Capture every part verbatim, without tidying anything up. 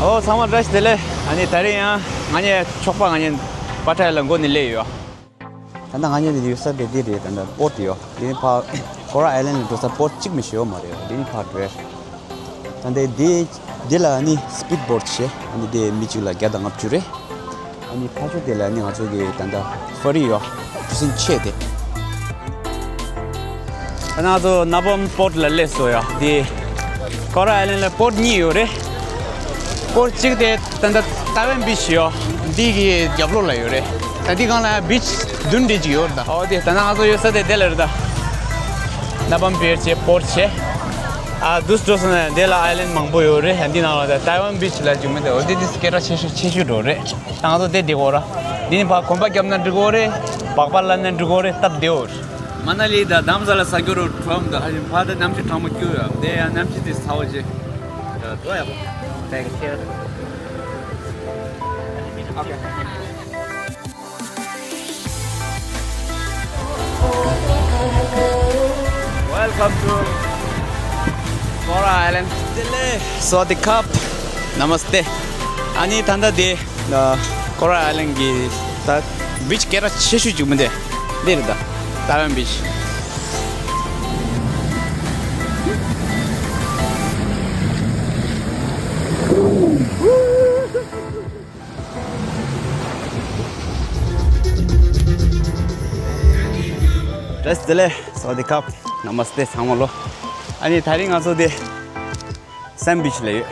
ཨོ་ཚང་མ་བཀྲ་ཤིས་བདེ་ལེགས། ཨ་ནི་ད་རེས་ཡང་ང་གཉིས་ཕྱོགས་པ་ང་གཉིས་པ་ཊ་ཡ་ལ་འགོ་ནས་སླེབས་ཡོད། ད་ལྟ་ང་གཉིས་ཡོད་ས་དེ་འདི་རེད། ད་ལྟ་པོར་ཊི་ཡོད། དེ་ནས་ཕར་ཀོ་རལ་ཨའི་ལན་ལ་འགྲོ་ས་པོར་ཊི་གཅིག་མ་གཏོགས་ཡོད་མ་རེད། དེ་ནས་ཕར་འགྲོ་ཡ། ད་ལྟ་དེ་འདི་ལ་ནི་སི་པིཌ་བོ་ཊི་བྱས། ཨ་ནི་དེ་མི་གཅིག་ལ་བརྒྱ་དང་ལྔ་བཅུ་རེད། ཨ་ནི་ཕར་ཕྱོགས་དེ་ལ་ནི་ང་ཚོ་གི་ད་ལྟ་ཕེ་རི་ཡོད། གྲུ་གཟིངས་ཆེ་དེ། ད་ང་ཚོ་ན་པམ་པོར་ཊི་ལ་སླེབས་སོང་ཡ། དེ་ཀོ་རལ་ཨའི་ལན་ལ་པོར་ཊི་གཉིས་ཡོད་རེད། པོར་ཊི་གཅིག་དེ་ད་ལྟ་ཏའེ་ཝན་བིཆ་ཡོད། འདི་གི་རྒྱབ་ལོགས་ལ་ཡོད་རེད། ད་འདི་སྒང་ལ་བིཆ་བདུན་འདྲ་ཅིག་ཡོད་རེད་ད། ཨོ་དེ་ད་ལྟ་ང་ཚོ་ཡོད་ས་དེ་དེ་ལ་རེད་ད། ན་པམ་བིཆ་བྱས། པོར་ཊི་བྱས། ཨ་དུས་འགྲོ་སོང་ན་དེ་ལ་ཨའི་ལན་མང་པོ་ཡོད་རེད། འདི་ནང་ལ་ད་ཏའེ་ཝན་བིཆ་ལ་འཇུག་མི་འདུག་ཨོ་དེ་དེ་སྐད་གྲགས་ཆེ་ཤོས་ཆེ་ཤོས་འགྲོ་རེད། ད་ང་ཚོ་དེ་བསྡད་ཀྱི་ཡོད་ར། འདི་ནས་ཕར་གོམ་པ་བརྒྱབ་ན་འགྲིག་གི་ཡོད་རེད། སྦག་སྦག་ལབ་ན་འགྲིག་གི་ཡོད་རེད། སྟབས་བདེ་པོ་རེད། མ་ན་ལི་དང་དྷ་རམ་ས་ལ་ས་རྒྱུ་རུ་ཁྲོམ་དང་ཧ་ཅང་ཕར་དེ་གནམ་གཤིས་གྲང་མོ་སྐྱོ་ཡོད། དེ་ཡང་གནམ་གཤིས་དེ་ཚ་པོ་ཆེ། འགྲོ་ཡག་པོ། Thank you. Welcome to Coral Island. Sawadee krap. Namaste. ཨ་ནི་ད་ལྟ་དེ་ཀོ་རལ་ཨའི་ལན་གྱི་ད་བིཆ་སྐད་གྲགས་ཆེ་ཤོས་ཅིག་མི་འདི་འདི་རེད་ད། ཏའེ་ཝན་བིཆ། བཀྲ་ཤིས་བདེ་ལེགས། Sawadee krap. Namaste ཚང་མ་ལོ། ཨ་ནི་དེ་རིང་ང་ཚོ་དེ་སན་བིཆ་ལ་ཡོད།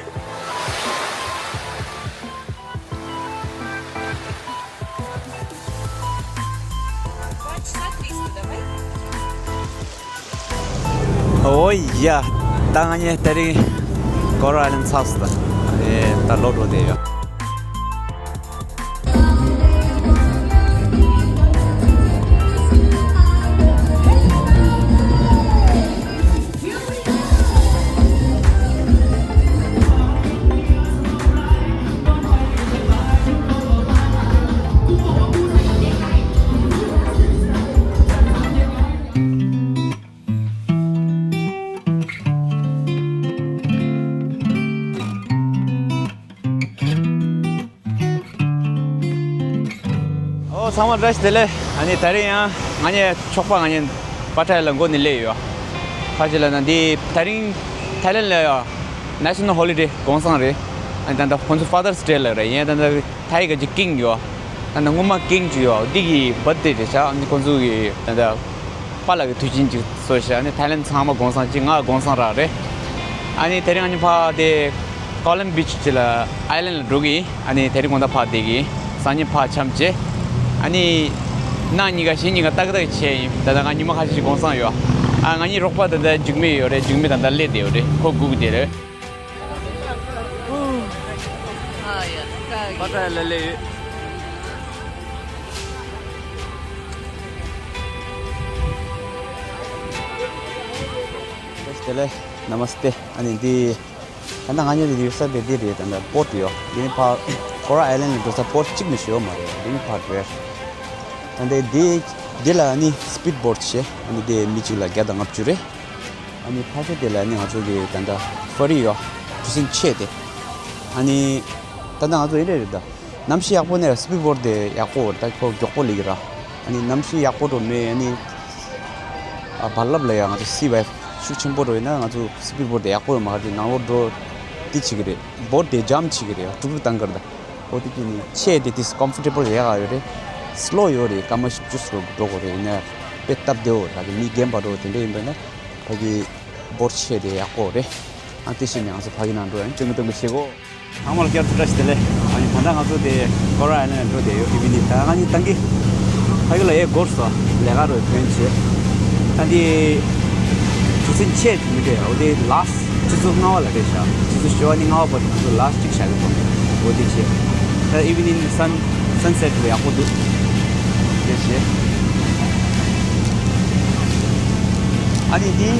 ཨོ་ཡ། ད་ང་གཉིས་དེ་རིང་ཀོ་རལ་ཨའི་ལན་ཚར་སོང་ད། ཨེ་ད་ལོག་འགྲོ་བསྡད་ཡོད། ཨོ་ཚང་མ་བཀྲ་ཤིས་བདེ་ལེགས། ཨ་ནི་དེ་རིང་ཡང་ང་གཉིས་ཕྱོགས་པ་ང་གཉིས་པ་ཊ་ཡ་ལ་འགོ་ནས་སླེབས་ཡོད། ཕ་ཅི་ལ་ན་འདི་དེ་རིང་ཐའི་ལན་ལ་ཡ་ནེ་ཤ་ནལ་ཧོ་ལི་ཌེ་དགུང་སྲུང་རེད། ཨ་ནི་ད་ལྟ་ཁོང་ཚོ་ཕ་དར་སི་ཌེ་ལ་རེད། ཡིན་ད་ལྟ་ཐའི་ག་ཅིག་ཀིང་ཡོད། ད་ལྟ་སྔོན་མ་ཀིང་ཅིག་ཡོད། འདི་གི་བར་ཐི་ཌེ་རེད་ཤག་ཨ་ནི་ཁོང་ཚོ་གི་ད་ལྟ་པཱ་ལགས་ཀྱི་དུས་ཆེན་ཅིག་བཟོས་ཤག་ཨ་ནི་ཐའི་ལན་ཚང་མ་དགུང་སྲུང་ཅིག་ང་དགུང་སྲུང་རག་རེད། ཨ་ནི་དེ་རིང་ཨ་ནི་ཕ་དེ་ཀོ་ལམ་བིཆ་ཅིག་ལ་ཨའི་ལན་ལ་འགྲོ་གི་ཡིན། ཨ་ནི་དེ་རིང་དགོང་དག་ཕ་བསྡད་ཀྱི་ཡིན། སང་ཉིན་ཕ་འཆམ་བྱས། ཨ་ནི་གནངས་ཉིན་ཀ་གཞེས་ཉིན་ཀ་ཏག་ཏག་བྱས་ཡིན། ད་ལྟ་ང་ཉི་མ་ཁ་ཤས་ཅིག་དགུང་སྲུང་ཡོད། ཨ་ང་གཉིས་རོགས་པ་ད་ལྟ་འཇུག་མི་ཡོད་རེད། འཇུག་མི་ད་ལྟ་སླེབས་བསྡད་ཡོད་རེད། ཁོ་སྒུག་བསྡད་རེད། པ་ཊ་ཡ་ལ་ལས་ཡོད། བཀྲ་ཤིས་བདེ་ལེགས། ནམ་སྟེ། ཨ་ནི་འདི་ད་ལྟ་ང་གཉིས་ཡོད་ས་དེ་འདི་རེད། ད་ལྟ་པོར་ཊི་ཡོད། འདི་ནི་ཕར་ཀོ་རལ་ཨའི་ལན་ལ་འགྲོ་ས་པོར་ཊི་གཅིག་མ་གཏོགས་ཡོད་མ་རེད། འདི་ནི་ཕར་འགྲོ་ཡ། ད་ལྟ་འདི་འདི་ལ་ནི་སི་པིཌ་བོ་ཊི་བྱས། ཨ་ནི་དེ་མི་གཅིག་ལ་བརྒྱ་དང་ལྔ་བཅུ་རེད། ཨ་ནི་ཕར་ཕྱོགས་དེ་ལ་ནི་ང་ཚོ་གི་ད་ལྟ་ཕེ་རི་ཡོད། གྲུ་གཟིངས་ཆེ་དེ། ཨ་ནི་ད་ལྟ་ང་ཚོ་ཡིན་རེད་རེད་ད། གནམ་གཤིས་ཡག་པོ་ནས་སི་པིཌ་བོ་ཊི་དེ་ཡག་པོ་རེད་ད། ཁོ་མགྱོགས་པོ་སླེབས་ཀྱི་ར། ཨ་ནི་གནམ་གཤིས་ཡག་པོ་འགྲོ་མེད། ཨ་ནི་ཨ་བར་ལབ་ལ་ཡ་ང་ཚོ་སི་ཝེབ་ཤུགས་ཆེན་པོ་འགྲོ་ཡིན་ན་ང་ཚོ་སི་པིཌ་བོ་ཊི་དེ་ཡག་པོ་ཡོད་མ་རེད། ནང་ལོགས་འགྲོ་དེ་བྱེད་ཀྱི་རེད། བོ་ཊི་དེ་ཇམ་བྱེད་ཀྱི་རེད། དཀྲུག་དཀྲུག་བཏང་གི་རེད་ད། འོ་དེ་དེ་ནི་ཆེ་དེ་དེ་ཀོམ་ཕོར་ཊེ་བལ་ཡག་ཡོད་རེད། སི་ལོ་ཡོད་རེད། སྐར་མ་བཞི་བཅུ་ཙམ་འགྲོ་དགོས་རེད། ཡིན་ན་དཔེ་སྟབས་བདེ་བོ་རེད། ད་གི་མི་རྒན་པ་འགྲོ་དེ་འདྲ་ཡིན་པ་ན་ཕ་གི་བོ་ཊི་ཆེ་དེ་ཡག་པོ་རེད། ཨ་དེ་བྱས་ནས་ང་ཚོ་ཕ་གི་ནང་འགྲོ་ཡང་སྤྲོ་མི་སྟོན་པ་བྱེད་གོ། ཚང་མ་ལ་བསྐྱར་དུ་བཀྲ་ཤིས་བདེ་ལེགས། ཨ་ནི་ད་ལྟ་ང་ཚོ་དེ་ཀོ་རལ་ཨའི་ལན་ལ་འགྲོ་བསྡད་ཡོད། ཨི་ཝི་ནིང་། ད་ང་གཉིས་ཏང་གི་ཕ་གི་ལ་ཡའི་སྒོར་སོ་ལས་ཀ་རུ་ཐོན་བྱས། ད་འདི་གྲུ་གཟིངས་ཆེ་མི་འདྲ། འོ་དེ་ལ་སི་ཊི་ཆུ་ཚོད་ལྔ་པ་ལ་རེད་ཤག་ཆུ་ཚོད་བཞི་པ་ནས་ལྔ་པ་བར་དུ་ང་ཚོ་ལ་སི་ཊི་གཅིག་བཞག་གི་འདུག་འོ་དེ་བྱས། ད་ཨི་ཝི་ནིང་སན་སན་སེཊ་ལ་ཡག་པོ་འདུག་དེ་བྱས། ཨ་ནི་འདི་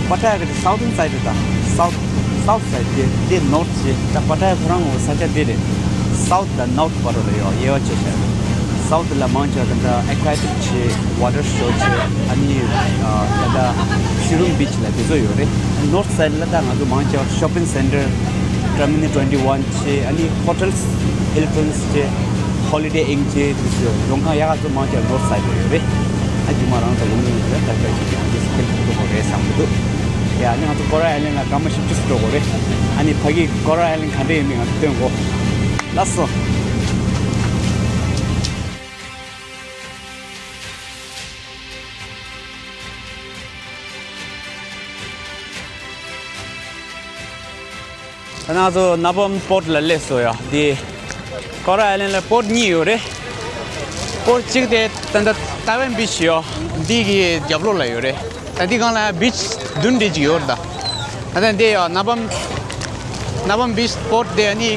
པ་ཊ་ཡ་གི་སའུ་ཐརན་སའེ་ཌི་རེད་ད། སའུ་ཐརན་སའེ་ཌི་དེ་དེ་ནོར་ཐི་བྱས། ད་པ་ཊ་ཡ་ཁོ་རང་ངོ་ས་ཆ་དེ་རེད། སའུ་ཐི་དང་ནོར་ཐི་བར་དུ་ལ་ཡོད། དབྱེ་བ་ཕྱེ་བཞག་སའུ་ཐི་ལ་མང་ཆེ་བ་ད་ལྟ་ཨེ་ཁུ་ཡ་ཊིག་བྱས། ཝ་ཊར་སི་པོར་ཊི་བྱས། ཨ་ནི་ད་ལྟ་ཤི་རུམ་བིཆ་ལ་དེ་ཚོ་ཡོད་རེད། ནོར་ཐི་སའེ་ཌི་ལ་ད་ང་ཚོ་མང་ཆེ་བ་ཤོ་པིང་སེན་ཊར་ Terminal twenty one བྱས། ཨ་ནི་Hotels, Hiltons བྱས། Holiday Inn བྱས། དེ་ཚོ་མགྲོན་ཁང་ཡག་ག་ཚོ་མང་ཆེ་བ་North Side ལ་ཡོད་རེད། ཨ་རྗེས་མ་རང་ཚོ་ལུང་ཡོད་རེད། ད་ལྟ་ཅིག་ཡང་འདི་སྐད་ཐུབ་ཐུབ་པ་རེད་བསམ་གི་འདུག་ཡ། ཨ་ནི་ང་ཚོ་Coral Island ལ་སྐར་མ་བཞི་བཅུ་ཙམ་འགྲོ་དགོས་རེད། ཨ་ནི་ཕ་གི་Coral Island ག་འདྲ་ཡིན་མིན་ང་ཚོ་སྟོན་གོ། ལགས་སོ། ད་ང་ཚོ་ནཱ་བམ་པོར་ཊི་ལ་སླེབས་སོང་ཡ། འདི་Coral Island ལ་པོར་ཊི་གཉིས་ཡོད་རེད། པོར་ཊི་གཅིག་དེ་ད་ལྟ་Taiwan Beach ཡོད། འདི་གི་རྒྱབ་ལོགས་ལ་ཡོད་རེད། ད་འདི་སྒང་ལ་beach བདུན་འདྲ་ཅིག་ཡོད་རེད་ད། ད་ལྟ་འདི་ཡ་ནཱ་བམ་ནཱ་བམ་beach པོར་ཊི་དེ་ཨ་ནི་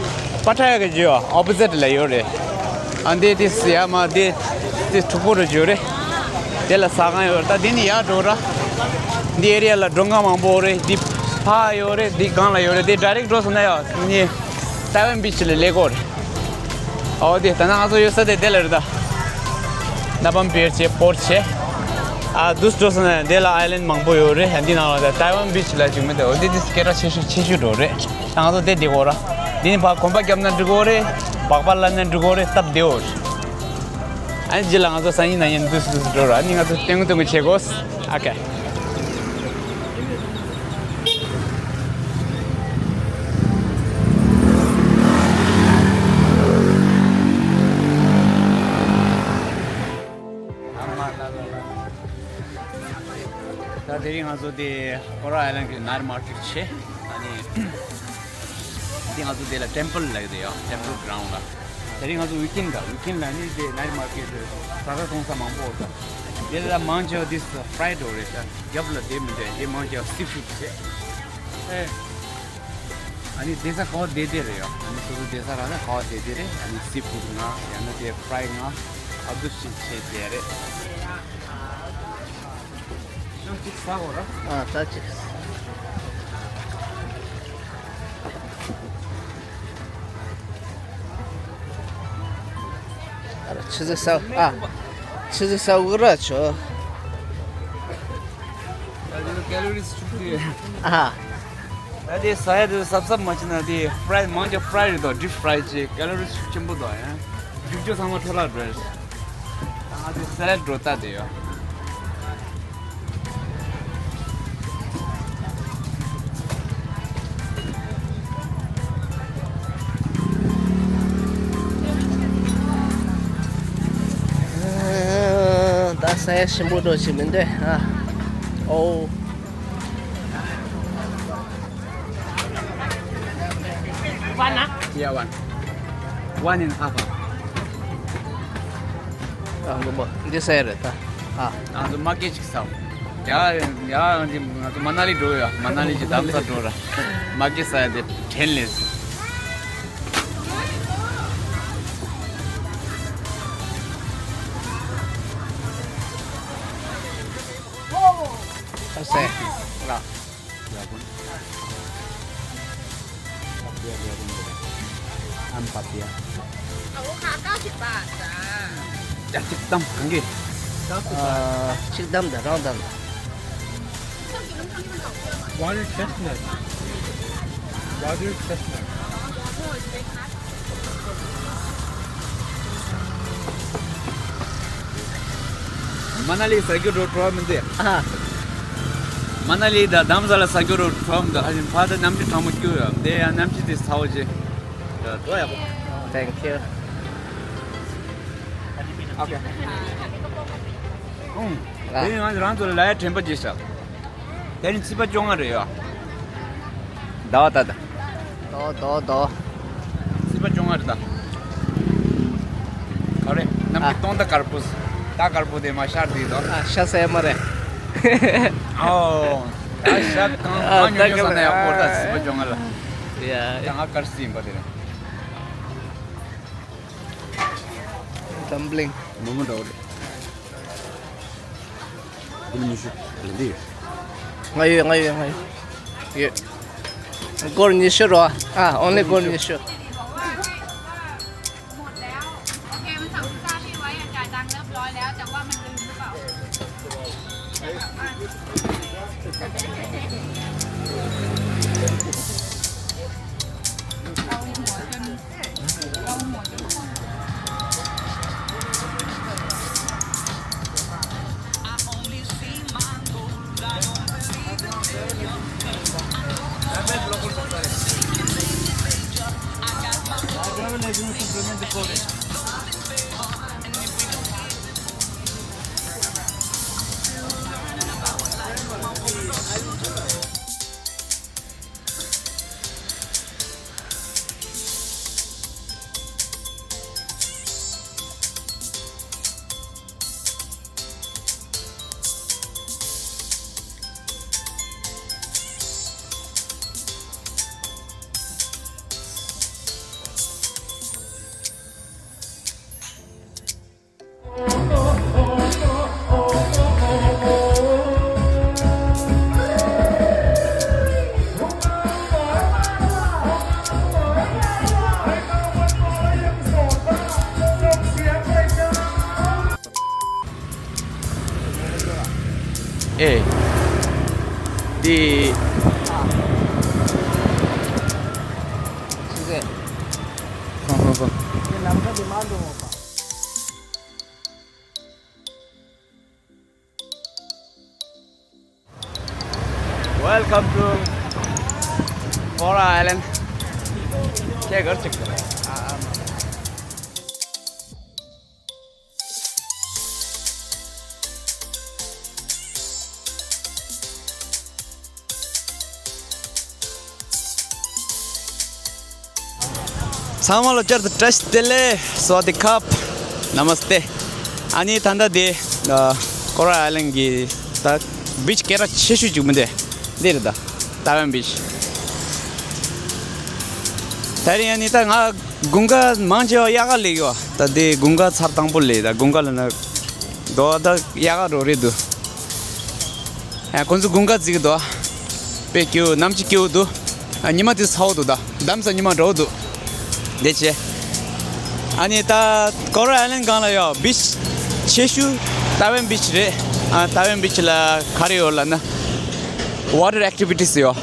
པ་ཊ་ཡ་གི་ཇོ་opposite ལ་ཡོད་རེད། ཨ་འདི་དེ་ཡ་མ་འདི་དེ་འཁྲུག་པོ་རུ་ཇོ་རེད། དེ་ལ་ཟ་ཁང་ཡོད་རེད། ད་འདི་ནི་ཡར་འགྲོ་ར། འདི་ཨེ་རི་ཡ་ལ་མགྲོན་ཁང་མང་པོ་རེད། འདི་ཕ་ཡོད་རེད། འདི་སྒང་ལ་ཡོད་རེད། འདི་direct འགྲོ་སོང་ན་ཡ་ནི་Taiwan Beach ལ་སླེབས་ཀྱི་ཡོད་རེད། ཨོ་དེ་ད་ནང་ང་ཚོ་ཡོད་ས་དེ་དེ་ལ་རེད་ད། ནཱ་བམ་པིར་བྱས་པོར་ཊི་བྱས། ཨ་འདུག་སེ་འགྲོ་སོང་ན་དེ་ལ་ཨའི་ལན་མང་པོ་ཡོད་རེད། ཨ་འདི་ནང་ལ་ད་Taiwan Beach ལ་བྱུང་མེད་དེ། ཨོ་དེ་དེ་སྐད་གྲགས་ཆེ་ཤོས་ཆེ་ཤོས་འགྲོ་རེད། ད་ང་ཚོ་དེ་བསྡད་ཀྱི་ཡོད་ར། འདི་ནི་ཕར་གོམ་པ་བརྒྱབ་ན་འགྲིག་གི་ཡོད་རེད། སྦག་སྦག་ལབ་ན་འགྲིག་གི་ཡོད་རེད། སྟབས་བདེ་པོ་རེད། ཨ་ནི་རྗེས་ལ་ང་ཚོ་སང་ཉིན་གནངས་ཉིན་འདུག་སེ་འདུག་སེ་འགྲོ་ར། ཨ་ནི་ང་ཚོ་སྟོན་གི་སྟོན་གི་བྱེད་དགོས། ཨོ་ཁེ། ད་དེ་རིང་ང་ཚོ་དེ་Coral Island གི་night market བྱས། ཨ་ནི་དེ་ང་ཚོ་དེ་ལ་temple ལབ་ཀྱི་འདུག་ཡ། Temple ground ལ། དེ་རིང་ང་ཚོ་weekend ད་weekend ལ་ནི་དེ་night market ཟ་ཁང་མཐོང་ས་མང་པོ་ཡོད་ད། དེ་ལ་མང་ཆེ་བ་this fried རེད་ད། རྒྱབ་ལ་དེ་མི་འདྲ། དེ་མང་ཆེ་བ་seafood རེད། ཨེ། ཨ་ནི་བསྡད་ས་ག་པར་བསྡད་བསྡད་རེད་ཡ། ཨ་ནི་སོ་སོ་བསྡད་ས་རག་ན་ག་པར་བསྡད་བསྡད་རེད། ཨ་ནི་seafood ང་ཡང་ན་དེ་fry ང་ཨ་འདུག་སེ་བྱས་བསྡད་རེད། ཅུང་ཅིག་ཟ་དགོས་ར། ཨ་ད་ཅིག་ཨ་ར་ཆི་ཟིག་ཟ། ཨ་ཆི་ཟིག་ཟ་དགོས་ར་ཆོ། ད་དེ་ལ་calories ཆུང་ཆུང་ཡོད། ཨ། ད་དེ་ཟ་ཡ་དེ་གཟབ་གཟབ་མ་བྱས་ན་དེ་fry མང་ཆེ་fry རེད་དོ། deep fry བྱས་calories ཤུགས་ཆེན་པོ་དོ་ཡ། རྒྱུག་ཆུ་ཚང་མ་འཕྲོ་བརླག་འགྲོ་ཡ། ད་ང་ཚོ་salad འགྲོ་ལྟ་དེ་ཡོད། ད་ས་ཡ་ཞིམ་པོ་འགྲོ་ཞིག་མི་འདུག་ཨ། ཨོ། One, huh? Yeah, one. One and a half, huh? ཨ་མགོ་མོ་འདི་ཟ་ཡ་རེད་ད། ཨ། ང་ཚོ་མ་ཀི་ཅིག་ཟ། ཡ་ཡ་ང་ཚོ་མ་ན་ལི་འགྲོ་ཡ། མ་ན་ལི་ཅིག་དྷ་རམ་ས་ལ་འགྲོ་ར། མ་ཀི་ཟ་ཡ་དེ་དྲན་ལས། ཨ་ཟས། ར། ཨམ་པ་པི་ཡ། ཨ་བོ་ཁ་ཀ་ཅིག་པ་ད། ཡ་ཅིག་དམ་གང་གི། ཨ་ཅིག་དམ་ད་རང་དམ། Water chestnut. Water chestnut. མ་ན་ལི་ཟ་རྒྱུ་འགྲོ་བྲོ་བ་མི་འདུག་ཨ། མ་ན་ལི་དང་དྷ་རམ་ས་ལ་ཟ་རྒྱུ་འགྲོ་བྲོ་བ་མི་འདུག་ཨ་ནི་ཕ་ད་གནམ་གྲུ་གྲང་མོ་སྐྱོ་ཡོད། དེ་ཡང་གནམ་གྲུ་དེ་ཚ་བོ་ཅིག་འགྲོ་ཡག་པོ། Thank you. Okay. ཨུང་། ཨ། དེ་ཡང་རང་ཚོ་ལ་ལ་ཡ་དྲན་པ་བརྗེད་ཤག་དེ་རིང་ཚེས་པ་བཅོ་ལྔ་རེད་ཡ། ཟླ་བ་ད་ད། ཟླ་བ་ཟླ་བ་ཟླ་བ། ཚེས་པ་བཅོ་ལྔ་རེད་ད། ག་རེ་གནམ་གྱི་ཨ། སྟོན་ཟླ་དཀར་པོ། ཟླ་དཀར་པོ་དེ་མ་ཤར་དུས་དོ། ཨ་ཤ་ཟ་ཡ་མ་རེད། ཨོ། ད་ཤ་གང་ཨ་གང་ཉོ་ཉོ་ཟ་ན་ཡག་པོ་རེད་ད། ཚེས་པ་བཅོ་ལྔ་ལ། ཡ། ད་ང་དཀར་སིལ་ཡིན་པ་དེ་རེད། Dumpling. མོག་མོག་འདྲ་བོ་རེད། སྒོར་ཉི་ཤུ་ལེན་དེ་ཡོད། ང་ཡོད། ང་ཡོད། ང་ཡོད། ཡོད། སྒོར་ཉི་ཤུ་རོ། ཨ། only སྒོར་ཉི་ཤུ། ཨེ། འདི། སོང་སོང་སོང་། Welcome to Coral Island. ཁྱེད་གར་ཅིག་ཚང་མ་ལ་བསྐྱར་དུ་བཀྲ་ཤིས་བདེ་ལེགས། སཝ་དི་ཁབ། ན་མ་སྟེ། ཨ་ནི་ད་ལྟ་དེ་ཀོ་རལ་ཨའི་ལན་གྱི་ད་བིཆ་སྐད་གྲགས་ཆེ་ཤོས་ཅིག་མི་འདུག་འདི་རེད་ད། ཏའེ་ཝན་བིཆ། དེ་རིང་ཨ་ནི་ད་ང་དགུན་ཁ་མང་ཆེ་བ་དབྱར་ཁ་སླེབས་ཡོད། ད་དེ་དགུན་ཁ་ཚར་དང་པོ་སླེབས། ད་དགུན་ཁ་ལ་ན་རྡོ་ད་དབྱར་ཁ་རོ་རེད་འདུག་ཨ། ཁོང་ཚོ་དགུན་ཁ་བརྩི་གི་འདུག་དཔེ་སྐྱིད་པོ། གནམ་གཤིས་སྐྱིད་པོ་འདུག་ཨ། ཉི་མ་དེ་ཚ་པོ་འདུག་ད་གདམ་ས་ཉི་མ་འདྲ་པོ་འདུག་དེ་བྱས། ཨ་ནི་ད་ཀོ་རལ་ཨའི་ལན་སྒང་ལ་ཡོད་བིཆ་ཆེ་ཤོས་ཏའེ་ཝན་བིཆ་རེད། ཨ། ཏའེ་ཝན་བིཆ་ལ་ག་རེ་ཡོད་ལབ་ན། ཝ་ཊར་ཨེག་ཊི་བི་ཊི་སི་ཡོད།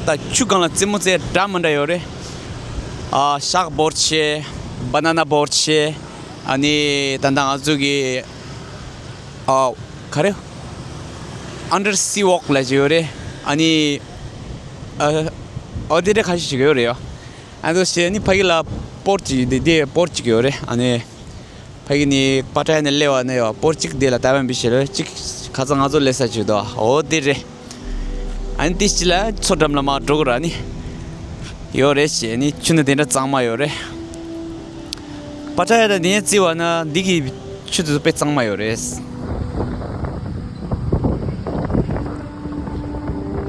ད་ཆུ་སྒང་ལ་རྩེད་མོ་རྩེ་འདྲ་མི་འདྲ་ཡོད་རེད། ཨ། ཤག་བོར་ཌ་བྱས། བ་ན་ན་བོར་ཌ་བྱས། ཨ་ནི་ད་ལྟ་ང་ཚོ་གི་ཨ། ག་རེ། ཨན་ཌར་སི་ཝོག་ལབ་ཅིག་ཡོད་རེད། ཨ་ནི་ཨ། ཨོ་དེ་འདྲ་ཁ་ཤས་ཤིག་ཡོད་རེད་ཡ། ཨ་ནི་ཕ་གི་ལ་པོཊ་ཅིག་དེ་དེ་པོཊ་ཅིག་ཡོད་རེད། ཨ་ནི་ཕ་གི་ནས་པ་ཏྲ་ཡ་ནས་སླེབས་པ་ནས་ཡ་པོཊ་ཅིག་དེ་ལ་ཏའེ་ཝན་བིཆ་ལ་ཅིག་ཁ་སང་ང་ཚོ་སླེབས་ས་ཅིག་འདུག་ཨོ་དེ་རེད། ཨ་ནི་དེ་ཅིག་ལ་མཚོ་འགྲམ་ལ་མར་འགྲོ་དགོས་ར་ནི་ཡོད་རེད་ཅེས། ནི་ཆུ་ནི་དེ་འདྲ་གཙང་མ་ཡོད་རེད། པ་ཏྲ་ཡ་དང་དེ་ནས་བརྩིས་པ་ན་འདི་གི་ཆུ་དེ་ཚོ་དཔེ་གཙང་མ་ཡོད་རེད།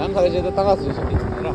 ཡང་ཁ་ལ་བྱེད་དུ་ཏང་ཁ་སུ་ཞིག་གིས་ར།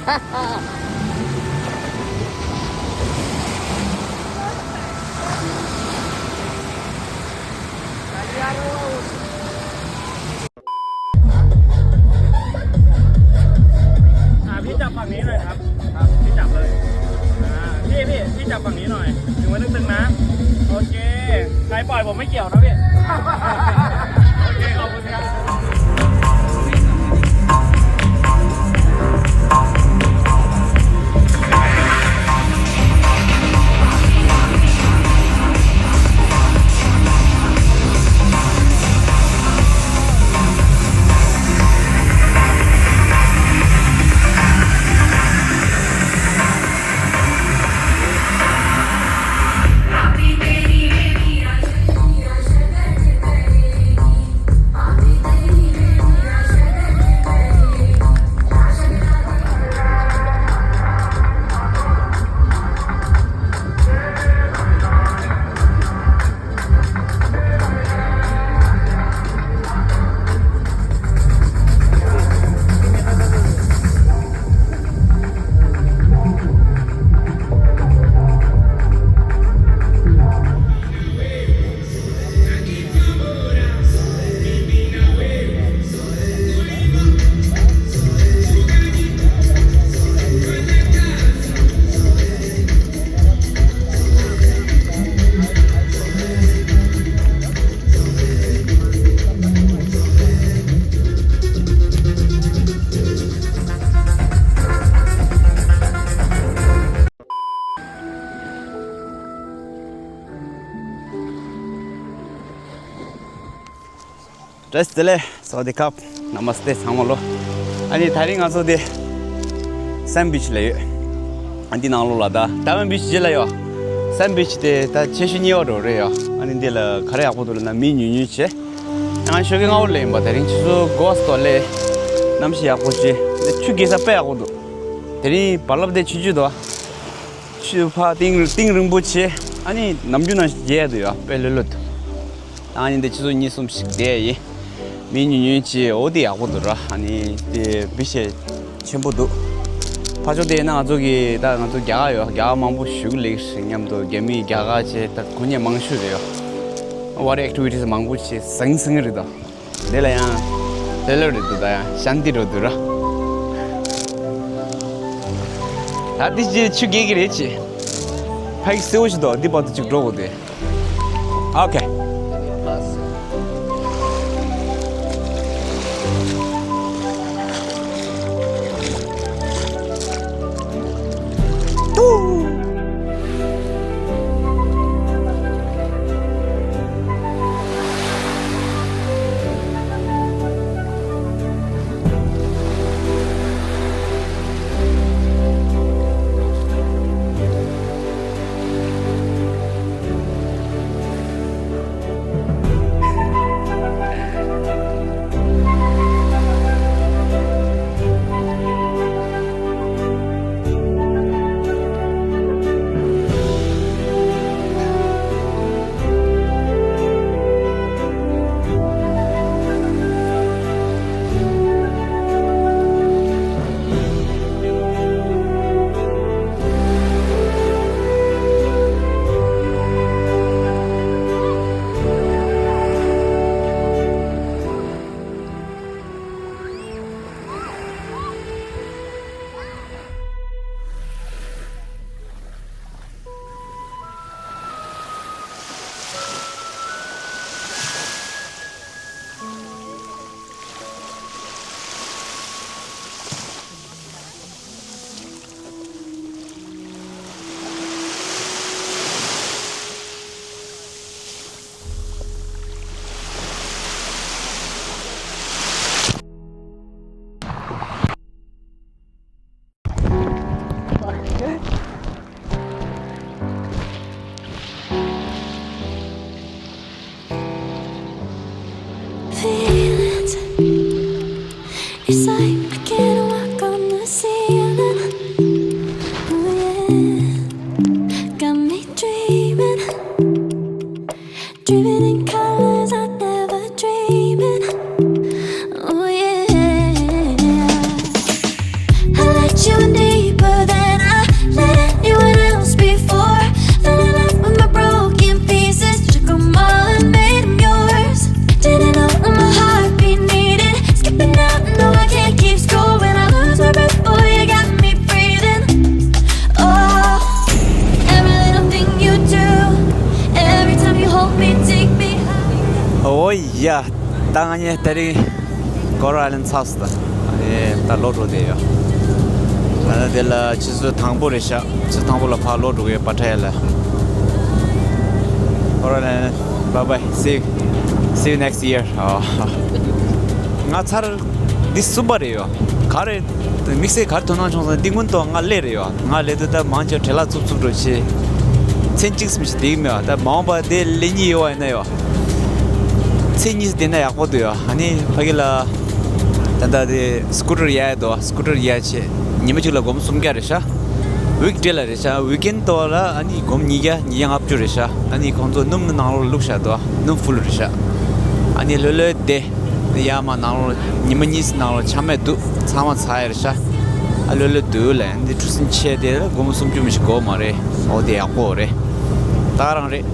อ่า พี่จับฝั่งนี้หน่อยครับ ครับ พี่จับเลย อ่า พี่ พี่ พี่จับฝั่งนี้หน่อย ถึงไว้ตึงๆนะ โอเค ใครปล่อยผมไม่เกี่ยวนะพี่ โอเค ขอบคุณครับ བཀྲ་ཤིས་བདེ་ལེགས། སཝ་སྟི་ཁབ། ན་མ་སྟེ་ཚང་མ་ལོ། ཨ་ནི་དེ་རིང་ང་ཚོ་དེ་སན་བིཆ་ལ་ཡོད། ཨ་འདི་ནང་ལོགས་ལ་ད་ཌའི་མོན་བིཆ་རྗེས་ལ་ཡོད། སན་བིཆ་དེ་ད་ཆེ་ཤོས་གཉིས་པ་འགྲོ་རེད་ཡོད། ཨ་ནི་འདི་ལ་ག་རེ་ཡག་པོ་འདུག་ལབ་ན་མི་ཉུང་ཉུང་བྱས། ང་ཞོགས་ཀས་སྔ་པོ་སླེབས་ཡིན་པ། དེ་རིང་ཆུ་ཚོད་དགུ་པ་ཙམ་སླེབས། གནམ་གཤིས་ཡག་པོ་བྱས། ཆུ་རྐྱལ་ས་དཔེ་ཡག་པོ་འདུག་དེ་རིང་རྦ་རླབས་དེ་ཆུང་ཆུང་འདུག་ཆུ་ཕར་གཏིང་གཏིང་རིང་པོ་བྱས། ཨ་ནི་ནམ་རྒྱུན་ནང་བཞིན་རྒྱས་འདུག་ཡ། དཔེ་ལྷོད་ལྷོད་འདུག་ད་ཨ་ནི་འདི་ཆུ་ཚོད་གཉིས་གསུམ་ཞིག་བསྡད་ཡིན། མི་ཉུང་ཉུང་བྱས། འོ་དེ་ཡག་པོ་འདུག་ར། ཨ་ནི་དེ་བི་ཤེ་ཆེན་པོ་འདུག་ཕར་ཕྱོགས་དེ་ན་ང་ཚོ་གི་ད་ང་ཚོ་རྒྱ་གར་ཡོད། རྒྱ་གར་མང་པོ་བཞུགས་ལེགས་ཤིག་མཉམ་དུ་རྒྱ་མི་རྒྱ་གར་བྱས། ད་གོ་མཁན་མང་ཤོས་རེད་ཡོད། ཝ་ཊར་ཨེག་ཊི་བི་ཊི་སི་མང་པོ་བྱས། ཟང་ཟིང་རེད་དོ། དེ་ལ་ཡང་ལེ་ལོ་རེད་འདུག་ད་ཡང་ཤན་ཏི་འགྲོ་འདུག་ར། ད་འདི་ཅི་ཆུ་རྐྱལ་གི་རེད་ཅི། ཕ་གི་སེའུ་ཞིག་འདུག་འདི་བར་དུ་ཅིག་འགྲོ་དགོས་ཏེ། ཨོ་ཁེ། Feelings. It's like I can't walk on the ceiling. Oh yeah, got me dreaming, dreaming in colors I never dream in. Oh yeah. I let you in deeper than I let anyone else before. Fell in love with my broken pieces, took 'em all and made 'em yours. Didn't know what my heart be needed. Skipping out, no, I can't keep score. When I lose my breath, boy, you got me breathing. Oh, every little thing you do, every time you hold me, take me high. Oh yeah. ད་ང་གཉིས་དེ་རིང་Coral Island ཚར་སོང་། ད་ཨེ་ད་ལོག་འགྲོ་བསྡད་ཡོད། ད་ལྟ་དེ་ལ་ཆུ་ཚོད་དང་པོ་རེད་ཤག་ཆུ་ཚོད་དང་པོ་ལ་ཕར་ལོག་འགྲོ་གི་ཡོད། Pattaya ལ། Coral Island, bye bye, see you, see you next year. ཨོ། ང་ཚར་འདི་གསུམ་པ་རེད་ཡོད། ག་རེ་དམིགས་བསལ་ག་རེ་དོ་སྣང་བྱུང་སོང་། འདི་སྔོན་དུ་ང་སླེབས་རེད་ཡོད། ང་སླེབས་དུས་ད་མང་ཆེ་བ་བྲེལ་བ་འཚུབ་འཚུབ་འགྲོ་བྱས། མཚན་གཅིག་ཙམ་ཞིག་བསྡད་ཀྱི་མེད་པ། ད་མ་འོངས་པ་དེ་སླེབས་མཁན་ཡོད་པ་ཡིན་ན་ཡོད། མཚན་གཉིས་བསྡད་ན་ཡག་པོ་འདུག་ཡ། ཨ་ནི་ཕ་གི་ལ་ད་ལྟ་དེ་སི་ཀུ་ཊར་གཡར་ཡ་འདུག་སི་ཀུ་ཊར་གཡར་བྱས་ཉི་མ་གཅིག་ལ་སྒོར་མོ་སུམ་བརྒྱ་རེད་ཤག་ཝིག་ཌེ་ལ་རེད་ཤག་ཝིག་ཨེན་ཌི་དེ་ལ་ཨ་ནི་སྒོར་མོ་ཉིས་བརྒྱ་ཉིས་བརྒྱ་ལྔ་བཅུ་རེད་ཤག་ཨ་ནི་ཁོང་ཚོ་སྣུམ་ནང་ལོགས་བླུགས་བཞག་འདུག་སྣུམ་ཕུལ་རེད་ཤག་ཨ་ནི་ལྷོད་ལྷོད་བསྡད། ཡར་མར་ནང་ལོགས་ཉི་མ་གཉིས་ནང་ལོགས་ཆ་མེད་འདུག་ཚང་མ་ཚར་ཡ་རེད་ཤག་ཨ་ལྷོད་ལྷོད་འདུག་ལ། འདི་གྲུ་གཟིངས་ཆེ་དེ་ལ་སྒོར་མོ་སུམ་ཅུ་མ་ཞིག་དགོས་མ་རེད། འོ་དེ་ཡག་པོ་རེད། ད་ག་རང་རེད།